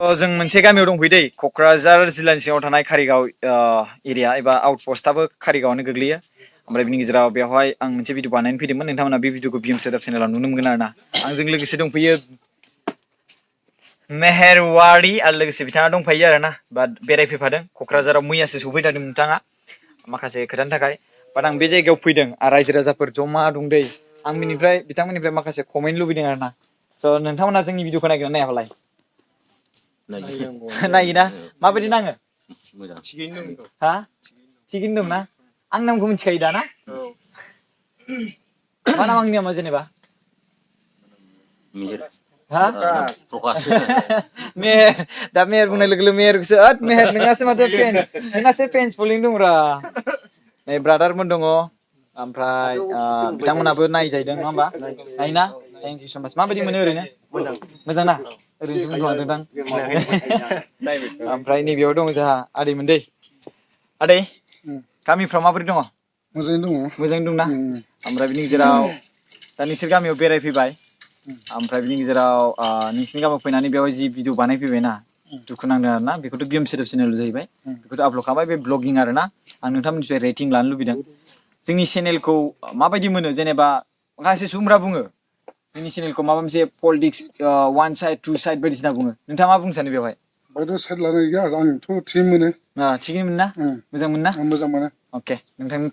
जों मोनसे गामियाव दंफैयो दै क'क्राझार जिल्लानि सिङाव थानाय कारिगाव एरिया एबा आउटपस्टआबो कारिगावआनो गोग्लैयो ओमफ्राय बिनि गेजेराव बेवहाय आं मोनसे भिडिअ बानायनो फैदोंमोन नोंथांमोना बे भिडिअखौ बिएम सेटआप चेनेलाव नुनो मोनगोन आरोना आंजों लोगोसे दंफैयो मेहेरवारि आरो लोगोसे बिथाङा दंफायो आरोना बाट बेरायफैफादों क'क्राझाराव मैयासो सफैथारदों बिथाङा माखासे खोथानि थाखाय बाट आं बे जायगायाव फैदों आरो रायजो राजाफोर जमा दं दै आं बिथांमोननिफ्राय माखासे कमेन्ट लुबैदों आरोना स' नोंथांमोना जोंनि भिडिअखौ नायगोन ना नायाफालाय नायोना माबायदि नाङो थिगैनो दं हा थिगैनो दं ना आं नामखौ मिथिखायो दा ना मा नाम आंनि नामा जेनेबा हा मेहेर दा मेहेर बुंनाय लोगो लोगो मेहेरखौसो मेहेर नोंनासो माथो नोंनासो फेन्स फलोयिं दंब्रा नै ब्रादारमोन दङ ओमफ्राय बिथांमोनाबो नायजाहैदों नङा होमबा नायोना थेंक इउ स' माच माबायदि मोनो ओरैनो मोजां ना ओरैनोसो बुंलांदोंदां ओमफ्राय नैबेयाव दङ जोंहा आदैमोन दै आदै गामिफ्राव माबोरै दङ मोजाङै दंना ओमफ्राय बिनि गेजेराव दा नोंसोर गामियाव बेरायफैबाय ओमफ्राय बिनि गेजेराव नोंसिनि गामियाव फैनानै बेवहाय जि भिडिअ बानायफैबायना दुखु नांदों आरोना बेखौथ' बिएम सेटआप चेनेल जाहैबाय बेखौथ' आपल'ड खालामबाय बे ब्लगिं आरोना आं नोंथांमोननिफ्राय रेटिं लानो लुबैदों जोंनि चेनेलखौ माबायदि मोनो जेनेबा माखासे सुबुंफ्रा बुङो जोंनि चेनेलखौ माबा मोनसे politics one side to side बायदिसिना बुङो नोंथाङा मा बुंनो सानो बेवहाय बायद' साइड लानाय गैया आंथ' थिग मोनो थिगैनो मोनो ना मोजां मोनो ना मोजां मोनो अके नोंथांनि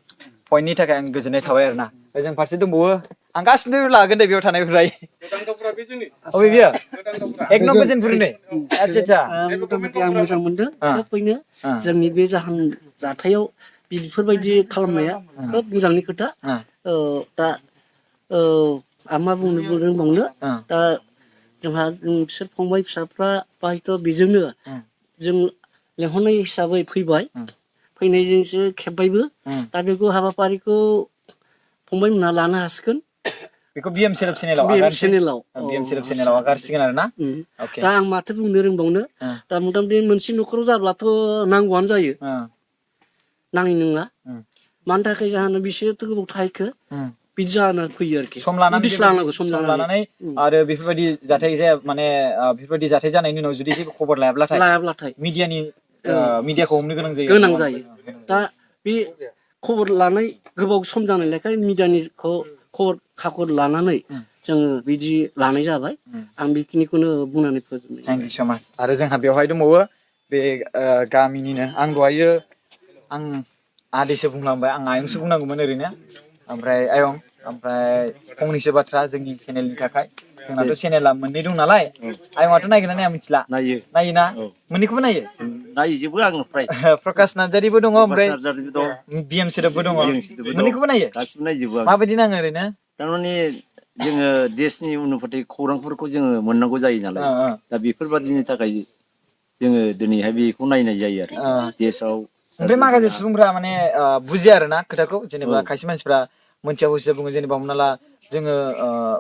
पइन्टनि थाखाय आं गोजोननाय थाबाय आरोना जों फारसे दंबावो आं गासिबो लागोन दे बेयाव थानायफ्राय अबे बियो एक नम्बर जोंफोरनि आच्छा मथा-मथि आं मोजां मोनदों खोबैनो जोंनि बे जाहोन जाथायाव बेफोरबायदि खालामनाया खोब मोजांनि खोथा दा आं मा बुंनो रोंबावनो दा जोंहा बिसोर फंबाय फिसाफ्रा बाहायथ' बेजोंनो जों लेंहरनाय हिसाबै फैबाय फैनायजोंसो खेबबायबो दा बेखौ हाबाफारिखौ फंबायमोनहा लानो हासिगोन बेखौ बिएम सेटआप चेनेलाव आगारसिगोन आरोना दा आं माथो बुंनो रोंबावनो दा मथा-मथि मोनसे न'खराव जाब्लाथ' नांगौआनो जायो नाङै नङा मानि थाखाय जाहोनो बिसोरथ' गोबाव थाहैखो बिदि जाना फैयो आरोखि सम लानानै सम लानानै आरो बेफोरबायदि जाथाय जाया माने बेफोरबायदि जाथाय जानायनि उनाव जुदि जेबो खबर लायाब्लाथाय मिडियाखौ हमनो गोनां जायो दा बे खबर लानाय गोबाव सम जानायलायखाय मिडियानिखौ खबर लानानै जोङो बिदि लानाय जाबाय आं बेखिनिखौनो बुंनानै फोजोबनाय थेंक इउ स' माच आरो जोंहा बेवहाय दंबावो बे गामिनिनो आं दहायो आं आदैसो बुंलांबाय आं आयंसो बुंनांगौमोन ओरैनो ओमफ्राय आयं ओमफ्राय फंनैसो बाथ्रा जोंनि चेनेलनि थाखाय जोंनाथ' चेनेला मोननै दं नालाय आयंआथ' नायगोन ना नाया मिथिला नायोना मोननैखौबो नायजोबो आं फ्राय प्रकाश नार्जारिबो दङ ओमफ्राय बिएम सेटआपबो दङ मोननैखौबो नायो गासिबो नायजोबो आं माबायदि नाङो ओरैनो थारमाने जोङो देशनि उन्नति खौरांफोरखौ जोङो मोननांगौ जायो नालाय दा बेफोरबादिनि थाखाय जोङो दिनैहाय बेखौ नायनाय जायो आरो देशआव ओमफ्राय माखासे सुबुंफ्रा माने बुजिया आरोना खोथाखौ जेनेबा खायसे मानसिफ्रा मोनथिया हसिया बुङो जेनेबा हमना ला जोङो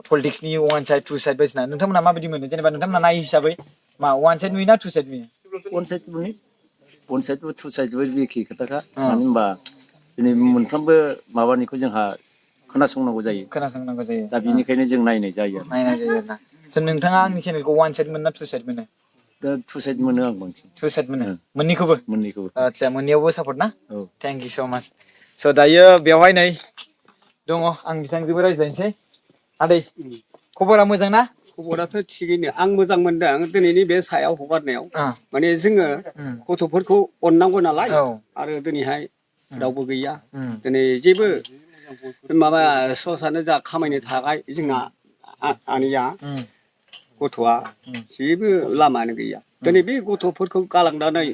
पलिटिक्सनि वान साइड टु साइड बायदिसिना नोंथांमोना माबायदि मोनो जेनेबा नोंथांमोना नायो हिसाबै मा वान साइड नुयो ना टु साइड नुयो वान साइडबो टु साइडबो एखे खोथाखा मानो होनबा दिनै मोनफ्रोमबो माबानिखौ जोंहा खोनासंनांगौ जायो दा बेनिखायनो जों नायनाय जायो आरोना नोंथाङा आंनि चेनेलखौ वान साइड मोनो ना टु साइड मोनो दा टु साइड मोनो आं बांसिन टु साइड मोनो मोननैखौबो आच्छा मोननैयावबो सापर्ट ना थेंक इउ स' माच स' दायो बेवहाय नै दङ आं बिथांजोंबो रायज्लायनोसै आदै खबरा मोजां ना खबराथ' थिगैनो आं मोजां मोनदों दिनैनि बे सायाव हगारनायाव माने जोङो गथ'फोरखौ अननांगौ नालाय आरो दिनैहाय रावबो गैया दिनै जेबो माबा ससानो जा खामायनो थाखाय जोंना आनैया गथ'आ जेबो लामायानो गैया दिनै बे गथ'फोरखौ गालांनानै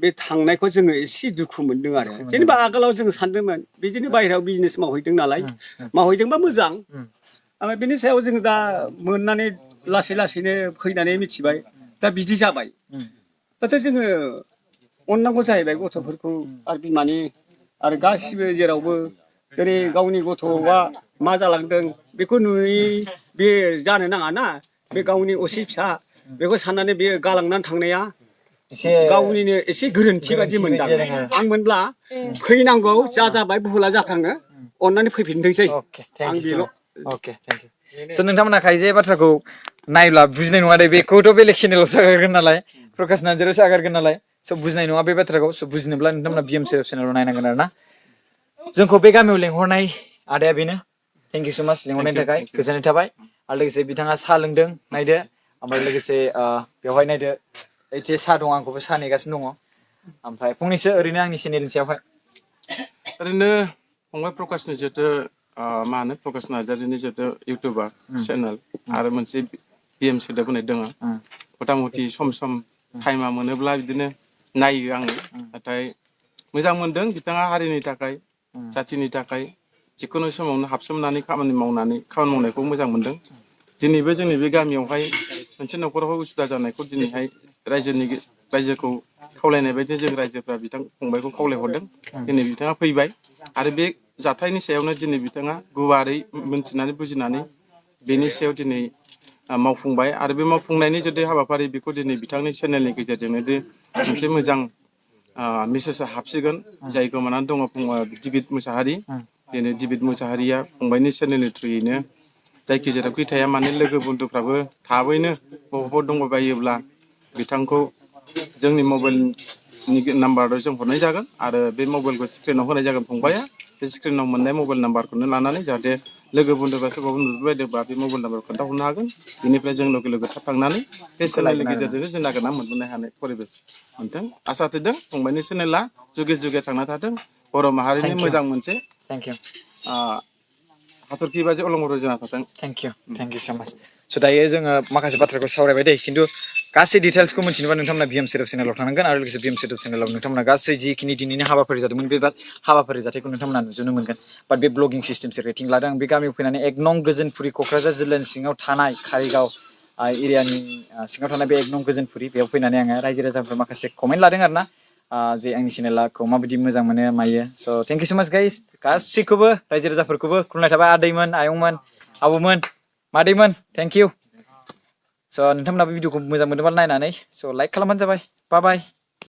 बे थांनायखौ जोङो एसे दुखु मोनदों आरो जेनेबा आगोलाव जोङो सानदोंमोन बिदिनो बाहेरायाव बिजनेस मावहैदों नालाय मावहैदोंबा मोजां ओमफ्राय बिनि सायाव जोङो दा मोननानै लासै लासैनो फैनानै मिथिबाय दा बिदि जाबाय दाथ' जोङो अननांगौ जाहैबाय गथ'फोरखौ आरो बिमानि आरो गासिबो जेरावबो दिनै गावनि गथ'आ मा जालांदों बेखौ नुयै बे जानो नाङा ना बे गावनि असे फिसा बेखौ साननानै बे गालांनानै थांनाया गावनिनो एसे गोरोन्थि बादि मोनदां आं मोनब्ला फैनांगौ जा जाबाय भुला जाखाङो अननानै फैफिनथोंसै आं बेल' अके थेंक इउ स' नोंथांमोना खायसे बाथ्राखौ नायब्ला बुजिनाय नङा दे बेखौथ' बेलेग चेनेलावसो होगोन नालाय प्रकाश नार्जारियावसो आगारगोन नालाय स' बुजिनाय नङा बे बाथ्राखौ स' बुजिनोब्ला नोंथांमोना BM सेरेफ चेनेलाव नायनांगोन आरो ना जोंखौ बे गामियाव लेंहरनाय आदाया बेनो थेंक इउ स' माच लेंहरनायनि थाखाय गोजोननाय थाबाय आरो लोगोसे बिथाङा साहा लोंदों नायदो ओमफ्राय लोगोसे बेवहाय नायदो एसे साहा दं आंखौबो साहा नेगासिनो दङ ओमफ्राय फंनैसो ओरैनो आंनि चेनेलनि सायावहाय ओरैनो फंबाय प्रकाशनि जिहेथु मा होनो प्रकाश नार्जारिनि जिहेथु इउटुबार चेनेल आरो मोनसे BM सेरेफ होननाय दङ मथा मथि सम सम टाइमा मोनोब्ला बिदिनो नायो आङो नाथाय मोजां मोनदों बिथाङा हारिनि थाखाय जाथिनि थाखाय जिखुनु समावनो हाबसोमनानै खामानि मावनायखौ मोजां मोनदों दिनैबो जोंनि बे गामियावहाय मोनसे न'खराव उसुबिदा जानायखौ दिनैहाय रायजोखौ खावलायनाय बायदि जों रायजोफ्रा बिथां फंबायखौ खावलायहरदों दिनै बिथाङा फैबाय आरो बे जाथायनि सायावनो दिनै बिथाङा गुवारै मोनथिनानै बुजिनानै बेनि सायाव दिनै मावफुंबाय आरो बे मावफुंनायनि जुदि हाबाफारि बेखौ दिनै बिथांनि चेनेलनि गेजेरजोंनो मोनसे मोजां मेसेजआ हाबसिगोन जाय गोमानानै दङ दिबित मुसाहारि दिनै दिबित मुसाहारिया फंबायनि चेनेलनि थ्रुयैनो जायखि जेरावखि थाया माने लोगो बन्धुफ्राबो थाबैनो बबावबा दंबायोब्ला बिथांखौ जोंनि मबाइलनि नाम्बाराव जों हरनाय जागोन आरो बे मबाइलखौ स्क्रिनाव होनाय जागोन फंबाया बे स्क्रिनाव मोननाय मबाइल नाम्बारखौनो लानानै जाहाथे लोगो बन्धुफ्रा सोरबाबा नुबायदोंबा बे मबाइल नाम्बारखौ खोन्थाहरनो हागोन बेनिफ्राय जों लोगो लोगो थाब थांनानै बे चेनेलनि गेजेरजोंनो जों नागिरना मोनबोनो हानाय परिबेस मोनथों आसा थिदों फंबायनि चेनेला जुगे जुगे थांना थाथों बर' माहारिनि मोजां मोनसे हाथरखि बायदि अलंबार जाना थाथों थेंक इउ स' माच स' दायो जोङो माखासे बाथ्राखौ सावरायबाय दे खिन्थु गासै डिटेल्सखौ मिथिनोबा नोंथांमोना BM सेरेफ चेनेलाव थानांगोन आरो लोगोसे BM सेरेफ चेनेलाव नोंथांमोना गासै जिखिनि दिनैनि हाबाफारि जादोंमोन बे हाबाफारि जाथायखौ नोंथांमोना नुजोबनो मोनगोन बाट बे ब्लगिं सिस्टेमसो रेटिं लादों आं बे गामियाव फैनानै 1 नं गोजोनफुरि क'क्राझार जिल्लानि सिङाव थानाय कारिगाव एरियानि सिङाव थानाय बे 1 नं गोजोनफुरि बेयाव फैनानै आङो रायजो राजाफोर माखासे कमेन्ट लादों आरो ना जे आंनि चेनेलखौ माबायदि मोजां मोनो मायो स' थेंक इउ स' माच गाइस गासैखौबो रायजो राजाफोरखौबो खुलुमनाय थाबाय आदैमोन आयंमोन आबौमोन मादैमोन थेंक इउ स' नोंथांमोनाबो भिडिअखौ मोजां मोनोबा नायनानै स' लाइक खालामबानो जाबाय बाय बाय